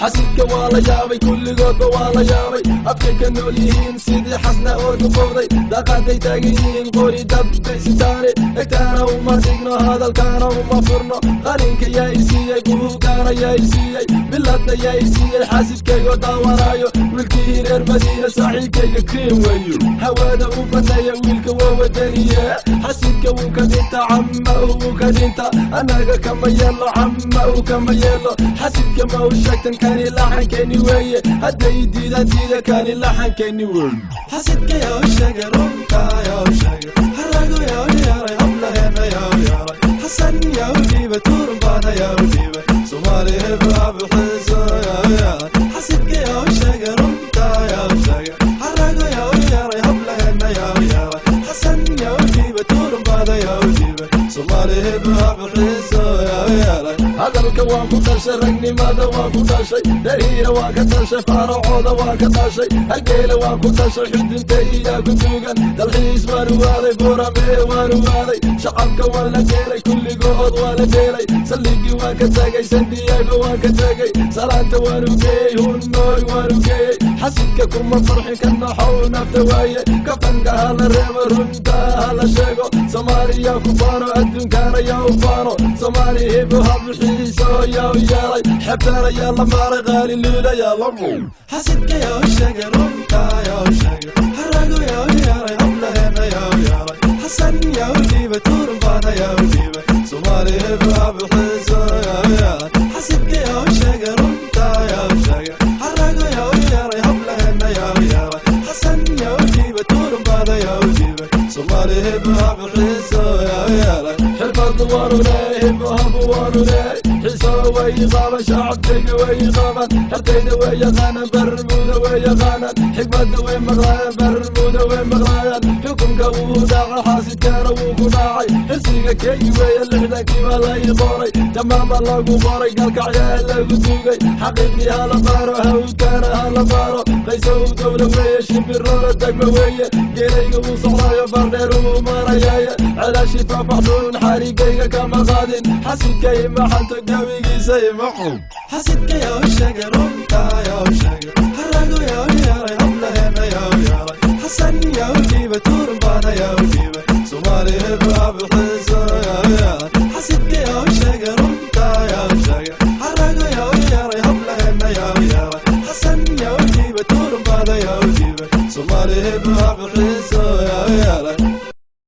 Xasidka waa la yaabay, kulligoodba waa la yaabay. Afkay ka nool yihiin sidii xasna oo duqowday. Daaqaday taagan yihiin qori dabbay sitaane. Dhegtaana uma dhigno, hadalkaana uma furno. Qalinka yaa i siiyey, buugaana yaa i siiyey, biladna yaa i siiyey. Xaasidkaygoo daawanaayo wiilkii reer Madiina, saaxiibkayga kriim weeyo. Hawada u baneeya wiilka waa wadaniye. Xasidka wuu ka dhinta, camma wuu ka dhinta. Annaga kama yeelo, camma uu kama yeelo. Xasidka ma u sheegtan kani laxankeeni weeye. Hadday diidaan diida, kani laxankeeni weeye. Xasidka yaa u sheegay runta, yaa u sheegay xarago, yaa u yeeray hablaheena, yaa u yeeray Xasan, yaa u dhiibay turbaana, yaa u dhiibay Soomaali hip-hop xiiso yaa u yeeray. Xasidka yaa u sheegay runta, yaa u sheegay xarago, yaa u yeeray hablaheena, yaa u yeeray Xasan, yaa u dhiibay turbaana, yaa u dhiibay Soomaali hip-hop xiiso yaa u yeeray. Hadalka waan ku dhashay, ragnimada waan ku dhashay, dariira waan ka dhashay, faaracooda waan ka dhashay, hargeyla waan ku dhashay, xudunta iyaa ku duugan. Dalxiis waan u aaday, Buuramee waan u aaday, shacabka waan la dheelay, kulligood waan la dheelay. Saldhigii waan ka tagay, San Diego waan ka tagay, salaanta waan u geeyey, hunnooy waan u geeyey. Xasidka kuma farxin, ka naxow nafta waaye. Kafanka ha la reebo, runta ha la sheego. Soomaaliya ku faano, adduunkana yaa u faano. Soomaali hip hop xiiso yaa u yeelay. Xebtaana yaa la maaray, qaali luula yaa la muu. Xasidka yaa u sheegay runta, yaa u sheegay xarago, yaa u yeeray hablaheena, yaa u yeeray Xasan, yaa u dhiibay turbaana, yaa u dhiibay Soomaali hip-hop xiiso yaa u yeeray. Xasidka yaa u sheegay runta, yaa u sheegay xarago, yaa u yeeray hablaheena, yaa u yeeray Xasan, yaa u dhiibay turbaana, yaa u dhiibay Soomaali hip-hop xiiso yaa u yeeray. Xirfad waanu leey, hip hop waanu leey, xiiso way qaban, shacabkayga way qaban, xertayda way yaqaanaan, Bermuda way yaqaanaan, xikmadda way maqlaayaan, Bermuda way maqlaayaan. Xukunka wuu dhacay, xaasidkana wuu ku dhacay. Xirsiga keegi weeye, 60kii baa la ii qoray, jamaama lagu qoray, galkacyaa lagu duugay. Xaqiiqdii hala baaro, hawdkana hala baaro. Qaysow dowla weeye, shimbiroola degma weeye. Geelayga wuu socdaayo, bardheer wuu marayaaye. Celaashi faafaxdhuun, xarigayga kama qaadin. Xasidka imaxanto, gawigiisa imaxu. Xasidka yaa u sheegay runta, yaa u sheegay xarago, yaa u yeeray hablaheena, yaa u yeeray Xasan, yaa u dhiibay turbaana, yaa u dhiibay Soomaali hip-hop xiiso yaa u yeeray. Xasidka yaa u sheegay runta, yaa u sheegay xarago, yaa u yeeray hablaheena, yaa u yeeray Xasan, yaa u dhiibay turbaana, yaa u dhiibay Soomaali hip-hop xiiso.